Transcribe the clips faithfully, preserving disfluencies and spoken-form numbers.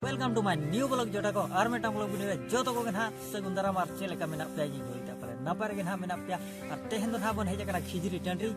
Welcome to my new vlog ᱡᱚᱴᱟ ᱠᱚ, ᱟᱨ ᱢᱤᱫᱴᱟᱝ vlog video ᱨᱮ ᱡᱚᱛᱚ ᱠᱚᱜᱮ ᱱᱟᱦᱟᱜ ᱥᱟᱹᱜᱩᱱ ᱫᱟᱨᱟᱢ᱾ ᱟᱨ ᱪᱮᱫ ᱞᱮᱠᱟ ᱢᱮᱱᱟᱜ ᱯᱮᱭᱟ? ᱤᱧ ᱵᱷᱟᱹᱜᱤ ᱛᱟᱯᱚᱨᱮ ᱱᱟᱯᱟᱭ ᱨᱮᱜᱮ ᱱᱟᱦᱟᱜ ᱢᱮᱱᱟᱜ ᱯᱮᱭᱟ᱾ ᱟᱨ ᱛᱮᱦᱮᱧ ᱫᱚ ᱱᱟᱦᱟᱜ ᱵᱚᱱ ᱦᱮᱡ ᱟᱠᱟᱱᱟ ᱠᱷᱤᱡᱽᱨᱤ ᱴᱟᱺᱰᱤ,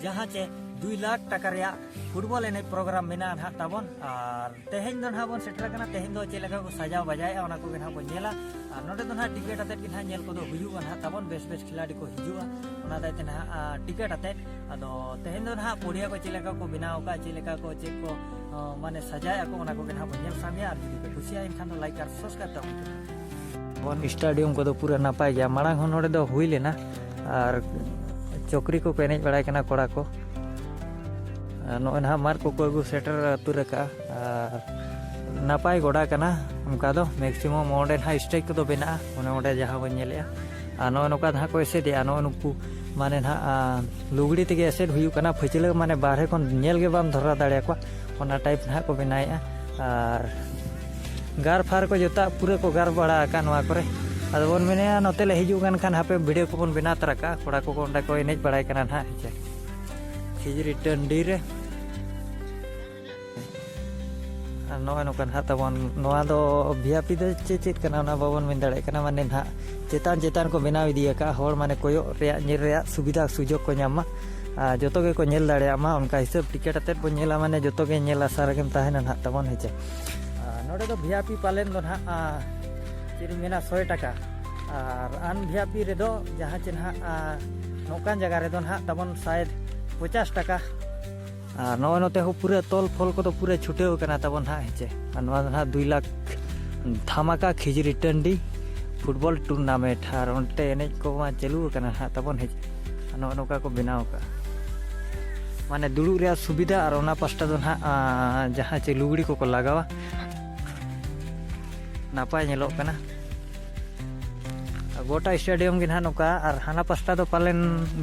ᱡᱟᱦᱟᱸ ᱪᱮ ᱫᱩᱭ ᱞᱟᱠᱷ ᱴᱟᱠᱟ ᱨᱮᱭᱟᱜ ᱯᱷᱩᱴᱵᱚᱞ ᱮᱱᱮᱡ ᱯᱨᱳᱜᱨᱟᱢ ᱢᱮᱱᱟᱜᱼᱟ ᱱᱟᱦᱟᱜ ᱛᱟᱵᱚᱱ᱾ ᱟᱨ ᱛᱮᱦᱮᱧ ᱫᱚ ᱱᱟᱦᱟᱜ ᱵᱚᱱ ᱥᱮᱴᱮᱨ ᱟᱠᱟᱱᱟ᱾ ᱛᱮᱦᱮᱧ ᱫᱚ ᱪᱮᱫ ᱞᱮᱠᱟ ᱠᱚ ᱥᱟᱡᱟᱣ ᱵᱟᱡᱟᱭᱮᱫᱼᱟ, ᱚᱱᱟ ᱠᱚᱜᱮ ᱱᱟᱦᱟᱜ ᱵᱚᱱ ᱧᱮᱞᱟ᱾ ᱟᱨ ᱱᱚᱰᱮ ᱫᱚ ᱱᱟᱦᱟᱜ ᱴᱤᱠᱤᱴ ᱟᱛᱮᱫ ᱜᱮ ᱱᱟᱦᱟᱜ ᱧᱮᱞ ᱠᱚᱫᱚ ᱦᱩᱭᱩᱜᱼᱟ ᱱᱟᱦᱟᱜ ᱛᱟᱵᱚᱱ᱾ ᱵᱮᱥ ᱵᱮᱥ ᱠᱷᱤᱞᱟᱲᱤ ᱠᱚ ᱦᱤᱡᱩᱜᱼᱟ, ᱚᱱᱟ ᱦᱚᱛᱮᱡ ᱛᱮ ᱱᱟᱦᱟᱜ, ᱟ, ᱴᱤᱠᱤᱴ ᱟᱛᱮᱫ᱾ ᱟᱫᱚ ᱛᱮᱦᱮᱧ ᱫᱚ ᱱᱟᱦᱟᱜ ᱯᱚᱲᱤᱭᱟ ᱠᱚ ᱪᱮᱫ ᱞᱮᱠᱟ ᱠᱚ ᱵᱮᱱᱟᱣ ᱟᱠᱟᱫᱼᱟ, ᱪᱮᱫ ᱞᱮᱠᱟ ᱠᱚ, ᱪᱮᱫ ᱠᱚ, ᱟ, ᱢᱟᱱᱮ ᱥᱟᱡᱟᱭᱮᱫᱼᱟ ᱠᱚ, ᱚᱱᱟ ᱠᱚᱜᱮ ᱱᱟᱦᱟᱜ ᱵᱚᱱ ᱧᱮᱞ ᱥᱟᱸᱜᱮᱭᱟ᱾ ᱟᱨ ᱡᱩᱫᱤ ᱯᱮ ᱠᱩᱥᱤᱭᱟᱜᱼᱟ, ᱮᱱᱠᱷᱟᱱ ᱫᱚ like ᱟᱨ subscribe ᱛᱟᱵᱚᱱ ᱯᱮ᱾ ᱵᱚᱱ ᱥᱴᱮᱰᱤᱭᱟᱢ ᱠᱚᱫᱚ ᱯᱩᱨᱟᱹ ᱱᱟᱯᱟᱭ ᱜᱮᱭᱟ᱾ ᱢᱟᱲᱟᱝ ᱦᱚᱸ ᱱᱚᱰᱮ ᱫᱚ ᱦᱩᱭ ᱞᱮᱱᱟ, ᱟᱨ ᱪᱚᱠᱨᱤ ᱠᱚᱠᱚ ᱮᱱᱮᱡ ᱵᱟᱲᱟᱭ ᱠᱟᱱᱟ ᱠᱚᱲᱟ ᱠᱚ᱾ ᱟᱨ ᱱᱚᱜᱼᱚᱭ ᱱᱟᱦᱟᱜ ᱢᱟᱨ ᱠᱚᱠᱚ ᱟᱹᱜᱩ ᱥᱮᱴᱮᱨ ᱩᱛᱟᱹᱨ ᱟᱠᱟᱫᱼᱟ᱾ ᱟᱨ ᱱᱟᱯᱟᱭ ᱜᱚᱰᱟ ᱠᱟᱱᱟ, ᱚᱱᱠᱟ ᱫᱚ ᱢᱮᱠᱥᱤᱢᱟᱢ ᱚᱸᱰᱮ ᱱᱟᱦᱟᱜ ᱥᱴᱮᱡᱽ ᱠᱚᱫᱚ ᱵᱮᱱᱟᱜᱼᱟ, ᱚᱱᱮ ᱚᱸᱰᱮ ᱡᱟᱦᱟᱸ ᱵᱚᱱ ᱧᱮᱞᱮᱜᱼᱟ᱾ ᱟᱨ ᱱᱚᱜᱼᱚᱭ ᱱᱚᱝᱠᱟ ᱱᱟᱦᱟᱜ ᱠᱚ ᱮᱥᱮᱫᱮᱜᱼᱟ, ᱱᱚᱜᱼᱚᱭ ᱱᱩᱠᱩ ᱢᱟᱱᱮ ᱱᱟᱦᱟᱜ, ᱟ, ᱞᱩᱜᱽᱲᱤ ᱛᱮᱜᱮ ᱮᱥᱮᱫ ᱦᱩᱭᱩᱜ ᱠᱟᱱᱟ, ᱯᱷᱟᱹᱪᱞᱟᱹ ᱢᱟᱱᱮ ᱵᱟᱦᱨᱮ ᱠᱷᱚᱱ ᱧᱮᱞ ᱜᱮ ᱵᱟᱢ ᱫᱷᱚᱨᱟᱣ ᱫᱟᱲᱮᱭᱟᱠᱚᱣᱟ, ᱚᱱᱟ ᱴᱟᱭᱤᱯ ᱱᱟᱦᱟᱜ ᱠᱚ ᱵᱮᱱᱟᱣᱮᱫᱼᱟ᱾ ᱟᱨ ᱜᱟᱨ ᱯᱷᱟᱨ ᱠᱚ ᱡᱚᱛᱚᱣᱟᱜ ᱯᱩᱨᱟᱹ ᱠᱚ ᱜᱟᱨ ᱵᱟᱲᱟ ᱟᱠᱟᱫ ᱱᱚᱣᱟ ᱠᱚᱨᱮ᱾ ᱟᱫᱚ ᱵᱚᱱ ᱢᱮᱱᱮᱫᱼᱟ, ᱱᱚᱛᱮ ᱞᱮ ᱦᱤᱡᱩᱜ ᱠᱟᱱ ᱠᱷᱟᱱ ᱦᱟᱯᱮ ᱵᱷᱤᱰᱤᱭᱳ ᱠᱚᱵᱚᱱ ᱵᱮᱱᱟᱣ ᱛᱟᱨᱟ ᱠᱟᱜᱼᱟ᱾ ᱠᱚᱲᱟ ᱠᱚᱠᱚ ᱚᱸᱰᱮ ᱠᱚ ᱮᱱᱮᱡ ᱵᱟᱲᱟᱭ ᱠᱟᱱᱟ ᱱᱟᱦᱟᱜ, ᱦᱮᱸ ᱪᱮ, ᱠᱷᱤᱡᱽᱨᱤ ᱴᱟᱺᱰᱤ ᱨᱮ᱾ ᱟᱨ ᱱᱚᱜᱼᱚᱭ ᱱᱚᱝᱠᱟ ᱱᱟᱦᱟᱜ ᱛᱟᱵᱚᱱ, ᱱᱚᱣᱟ ᱫᱚ ᱵᱷᱤ ᱟᱭ ᱯᱤ ᱫᱚ ᱪᱮᱫ, ᱪᱮᱫ ᱠᱟᱱᱟ, ᱚᱱᱟ ᱵᱟᱵᱚᱱ ᱢᱮᱱ ᱫᱟᱲᱮᱭᱟᱜ ᱠᱟᱱᱟ᱾ ᱢᱟᱱᱮ ᱱᱟᱦᱟᱜ ᱪᱮᱛᱟᱱ ᱪᱮᱛᱟᱱ ᱠᱚ ᱵᱮᱱᱟᱣ ᱤᱫᱤ ᱟᱠᱟᱫᱼᱟ, ᱦᱚᱲ ᱢᱟᱱᱮ ᱠᱚᱭᱚᱜ ᱨᱮᱭᱟᱜ, ᱧᱮᱞ ᱨᱮᱭᱟᱜ ᱥᱩᱵᱤᱫᱷᱟ ᱥᱩᱡᱳᱜᱽ ᱠᱚ ᱧᱟᱢ ᱢᱟ, ᱟᱨ ᱡᱚᱛᱚ ᱜᱮᱠᱚ ᱧᱮᱞ ᱫᱟᱲᱮᱭᱟᱜ ᱢᱟ᱾ ᱚᱱᱠᱟ ᱦᱤᱥᱟᱹᱵ ᱴᱤᱠᱤᱴ ᱟᱛᱮᱫ ᱵᱚᱱ ᱧᱮᱞᱟ, ᱢᱟᱱᱮ ᱡᱚᱛᱚ ᱜᱮ ᱧᱮᱞ ᱟᱥᱟ ᱨᱮᱜᱮᱢ ᱛᱟᱦᱮᱱᱟ ᱱᱟᱦᱟᱜ ᱛᱟᱵᱚᱱ, ᱦᱮᱸ ᱪᱮ᱾ ᱟᱨ ᱱᱚᱰᱮ ᱫᱚ ᱵᱷᱤ ᱟᱭ ᱯᱤ ᱯᱟᱞᱮᱱ ᱫᱚ ᱱᱟᱦᱟᱜ, ᱟ, ᱪᱮᱫ ᱤᱧ ᱢᱮᱱᱟ, ᱥᱚᱭ ᱴᱟᱠᱟ, ᱟᱨ ᱟᱱ ᱵᱷᱤ ᱟᱭ ᱯᱤ ᱨᱮᱫᱚ ᱡᱟᱦᱟᱸ ᱪᱮ ᱱᱟᱦᱟᱜ, ᱟ, ᱱᱚᱝᱠᱟᱱ ᱡᱟᱭᱜᱟ ᱨᱮᱫᱚ ᱱᱟᱦᱟᱜ ᱛᱟᱵᱚᱱ ᱥᱟᱭᱮᱫ ᱯᱚᱪᱟᱥ ᱴᱟᱠᱟ᱾ ᱟᱨ ᱱᱚᱜᱼᱚᱭ ᱱᱚᱛᱮ ᱦᱚᱸ ᱯᱩᱨᱟᱹ ᱛᱚᱞ ᱯᱷᱚᱞ ᱠᱚᱫᱚ ᱯᱩᱨᱟᱹ ᱪᱷᱩᱴᱟᱹᱣ ᱠᱟᱱᱟ ᱛᱟᱵᱚᱱ ᱦᱟᱸᱜ, ᱦᱮᱸ ᱪᱮ᱾ ᱟᱨ ᱱᱚᱣᱟ ᱫᱚ ᱱᱟᱦᱟᱜ ᱫᱩᱭ ᱞᱟᱠᱷ ᱫᱷᱟᱢᱟᱠᱟ ᱠᱷᱤᱡᱽᱨᱤ ᱴᱟᱺᱰᱤ ᱯᱷᱩᱴᱵᱚᱞ ᱴᱩᱨᱱᱟᱢᱮᱱᱴ, ᱟᱨ ᱚᱱᱛᱮ ᱮᱱᱮᱡ ᱠᱚᱢᱟ ᱪᱟᱹᱞᱩ ᱟᱠᱟᱱᱟ ᱱᱟᱦᱟᱜ ᱛᱟᱵᱚᱱ, ᱦᱮᱸ ᱪᱮ᱾ ᱟᱨ ᱱᱚᱜᱼᱚ ᱱᱚᱝᱠᱟ ᱠᱚ ᱵᱮᱱᱟᱣ ᱟᱠᱟᱫᱼᱟ, ᱢᱟᱱᱮ ᱫᱩᱲᱩᱵ ᱨᱮᱭᱟᱜ ᱥᱩᱵᱤᱫᱷᱟ, ᱟᱨ ᱚᱱᱟ ᱯᱟᱥᱴᱟ ᱫᱚ ᱱᱟᱦᱟᱜ, ᱟ, ᱡᱟᱦᱟᱸ ᱪᱮ ᱞᱩᱜᱽᱲᱤ ᱠᱚᱠᱚ ᱞᱟᱜᱟᱣᱟ, ᱱᱟᱯᱟᱭ ᱧᱮᱞᱚᱜ ᱠᱟᱱᱟ᱾ ᱜᱚᱴᱟ ᱥᱴᱮᱰᱤᱭᱟᱢ ᱜᱮ ᱱᱟᱦᱟᱜ ᱱᱚᱝᱠᱟ, ᱟᱨ ᱦᱟᱱᱟ ᱯᱟᱥᱴᱟ ᱫᱚ ᱯᱟᱞᱮᱱ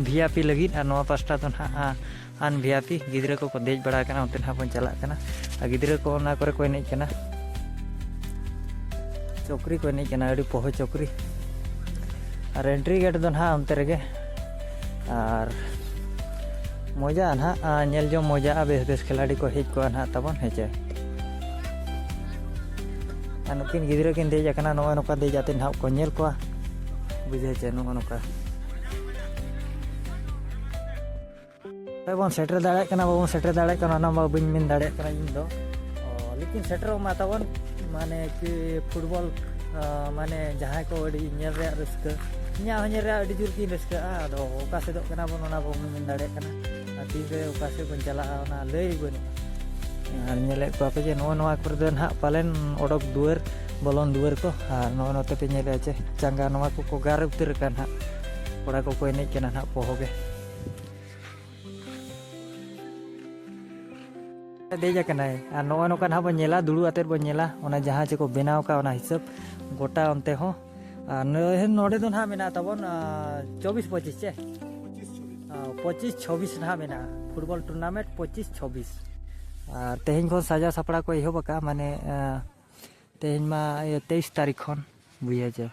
ᱵᱷᱤ ᱟᱭ ᱯᱤ ᱞᱟᱹᱜᱤᱫ, ᱟᱨ ᱱᱚᱣᱟ ᱯᱟᱥᱴᱟ ᱫᱚ ᱱᱟᱦᱟᱜ, ᱟ, ᱟᱱ ᱵᱷᱤ ᱟᱭ ᱯᱤ᱾ ᱜᱤᱫᱽᱨᱟᱹ ᱠᱚᱠᱚ ᱫᱮᱡ ᱵᱟᱲᱟ ᱟᱠᱟᱱᱟ, ᱚᱱᱛᱮ ᱱᱟᱦᱟᱜ ᱵᱚᱱ ᱪᱟᱞᱟᱜ ᱠᱟᱱᱟ᱾ ᱟᱨ ᱜᱤᱫᱽᱨᱟᱹ ᱠᱚ ᱚᱱᱟ ᱠᱚᱨᱮ ᱠᱚ ᱮᱱᱮᱡ ᱠᱟᱱᱟ, ᱪᱚᱠᱨᱤ ᱠᱚ ᱮᱱᱮᱡ ᱠᱟᱱᱟ, ᱟᱹᱰᱤ ᱯᱚᱦᱚ ᱪᱚᱠᱨᱤ᱾ ᱟᱨ ᱮᱱᱴᱨᱤ ᱜᱮᱴ ᱫᱚ ᱱᱟᱦᱟᱜ ᱚᱱᱛᱮ ᱨᱮᱜᱮ᱾ ᱟᱨ ᱢᱚᱡᱟ ᱱᱟᱦᱟᱜ, ᱟ, ᱧᱮᱞ ᱡᱚᱝ ᱢᱚᱡᱟᱜᱼᱟ, ᱵᱮᱥ ᱵᱮᱥ ᱠᱷᱤᱞᱟᱲᱤ ᱠᱚ ᱦᱮᱡ ᱠᱚᱜᱼᱟ ᱱᱟᱦᱟᱜ ᱛᱟᱵᱚᱱ, ᱦᱮᱸ ᱪᱮ᱾ ᱟᱨ ᱱᱩᱠᱤᱱ ᱜᱤᱫᱽᱨᱟᱹ ᱠᱤᱱ ᱫᱮᱡ ᱟᱠᱟᱱᱟ, ᱱᱚᱜᱼᱚᱭ ᱱᱚᱝᱠᱟ ᱫᱮᱡ ᱟᱛᱮ ᱱᱟᱦᱟᱜ ᱠᱚ ᱧᱮᱞ ᱠᱚᱣᱟ, ᱵᱩᱡᱷᱟᱹᱣ ᱪᱮ, ᱱᱚᱜᱼᱚ ᱱᱚᱝᱠᱟ᱾ ᱵᱚᱱ ᱥᱮᱴᱮᱨ ᱫᱟᱲᱮᱭᱟᱜ ᱠᱟᱱᱟ, ᱵᱟᱵᱚᱱ ᱥᱮᱴᱮᱨ ᱫᱟᱲᱮᱭᱟᱜ ᱠᱟᱱᱟ, ᱚᱱᱟ ᱢᱟ ᱵᱟᱹᱧ ᱢᱮᱱ ᱫᱟᱲᱮᱭᱟᱜ ᱠᱟᱱᱟ ᱤᱧ ᱫᱚ᱾ ᱚ, ᱞᱮᱠᱤᱱ ᱥᱮᱴᱮᱨᱚᱜ ᱢᱟ ᱛᱟᱵᱚᱱ, ᱢᱟᱱᱮ ᱠᱤ ᱯᱷᱩᱴᱵᱚᱞ, ᱟ, ᱢᱟᱱᱮ ᱡᱟᱦᱟᱸᱭ ᱠᱚ ᱟᱹᱰᱤ ᱧᱮᱞ ᱨᱮᱭᱟᱜ ᱨᱟᱹᱥᱠᱟᱹ, ᱤᱧᱟᱹᱜ ᱦᱚᱸ ᱧᱮᱞ ᱨᱮᱭᱟᱜ ᱟᱹᱰᱤ ᱡᱳᱨ ᱜᱤᱧ ᱨᱟᱹᱥᱠᱟᱹᱜᱼᱟ᱾ ᱟᱫᱚ ᱚᱠᱟ ᱥᱮᱫᱚᱜ ᱠᱟᱱᱟ ᱵᱚᱱ, ᱚᱱᱟ ᱵᱟᱵᱚᱱ ᱢᱮᱱ ᱫᱟᱲᱮᱭᱟᱜ ᱠᱟᱱᱟ, ᱟᱨ ᱛᱤᱱᱨᱮ ᱚᱠᱟ ᱥᱮᱫ ᱵᱚᱱ ᱪᱟᱞᱟᱜᱼᱟ, ᱚᱱᱟ ᱞᱟᱹᱭ ᱵᱟᱹᱱᱩᱜᱼᱟ᱾ ᱟᱨ ᱧᱮᱞᱮᱫ ᱠᱚᱣᱟ ᱯᱮ ᱡᱮ ᱱᱚᱜᱼᱚ ᱱᱚᱣᱟ ᱠᱚᱨᱮ ᱫᱚ ᱱᱟᱦᱟᱜ ᱯᱟᱞᱮᱱ ᱚᱰᱚᱠ ᱫᱩᱣᱟᱹᱨ, ᱵᱚᱞᱚᱱ ᱫᱩᱣᱟᱹᱨ ᱠᱚ, ᱟᱨ ᱱᱚᱜᱼᱚ ᱱᱚᱛᱮ ᱯᱮ ᱧᱮᱞᱮᱫᱼᱟ ᱪᱮ ᱪᱟᱸᱜᱟ, ᱱᱚᱣᱟ ᱠᱚᱠᱚ ᱜᱟᱨ ᱩᱛᱟᱹᱨ ᱟᱠᱟᱱ ᱱᱟᱦᱟᱜ, ᱠᱚᱲᱟ ᱠᱚᱠᱚ ᱮᱱᱮᱡ ᱠᱟᱱᱟ ᱱᱟᱦᱟᱜ ᱯᱚᱦᱚ ᱜᱮ᱾ ᱫᱮᱡ ᱟᱠᱟᱱᱟᱭ᱾ ᱟᱨ ᱱᱚᱜᱼᱚᱭ ᱱᱚᱝᱠᱟ ᱱᱟᱦᱟᱜ ᱵᱚᱱ ᱧᱮᱞᱟ, ᱫᱩᱲᱩᱵ ᱟᱛᱮᱫ ᱵᱚᱱ ᱧᱮᱞᱟ, ᱚᱱᱟ ᱡᱟᱦᱟᱸ ᱪᱮ ᱠᱚ ᱵᱮᱱᱟᱣ ᱠᱟᱜ, ᱚᱱᱟ ᱦᱤᱥᱟᱹᱵ ᱜᱚᱴᱟ ᱚᱱᱛᱮ ᱦᱚᱸ᱾ ᱟᱨ ᱱᱚ-, ᱱᱚᱰᱮ ᱫᱚ ᱱᱟᱦᱟᱜ ᱢᱮᱱᱟᱜ ᱛᱟᱵᱚᱱ, ᱟᱨ, ᱪᱚᱵᱵᱤᱥ ᱯᱚᱸᱪᱤᱥ ᱪᱮ? ᱟᱨ, ᱯᱚᱸᱪᱤᱥ ᱪᱷᱚᱵᱵᱤᱥ ᱱᱟᱦᱟᱜ ᱢᱮᱱᱟᱜᱼᱟ, ᱯᱷᱩᱴᱵᱚᱞ ᱴᱩᱨᱱᱟᱢᱮᱱᱴ ᱯᱚᱸᱪᱤᱥ ᱪᱷᱚᱵᱵᱤᱥ᱾ ᱟᱨ ᱛᱮᱦᱮᱧ ᱠᱷᱚᱱ ᱥᱟᱡᱟᱣ ᱥᱟᱯᱲᱟᱣ ᱠᱚ ᱮᱦᱚᱵ ᱟᱠᱟᱫᱼᱟ, ᱢᱟᱱᱮ, ᱟᱨ, ᱛᱮᱦᱮᱧ ᱢᱟ, ᱤᱭᱟᱹ, ᱛᱮᱭᱤᱥ ᱛᱟᱹᱨᱤᱠᱷ ᱠᱷᱚᱱ, ᱵᱩᱡᱷᱟᱹᱣ ᱪᱮ?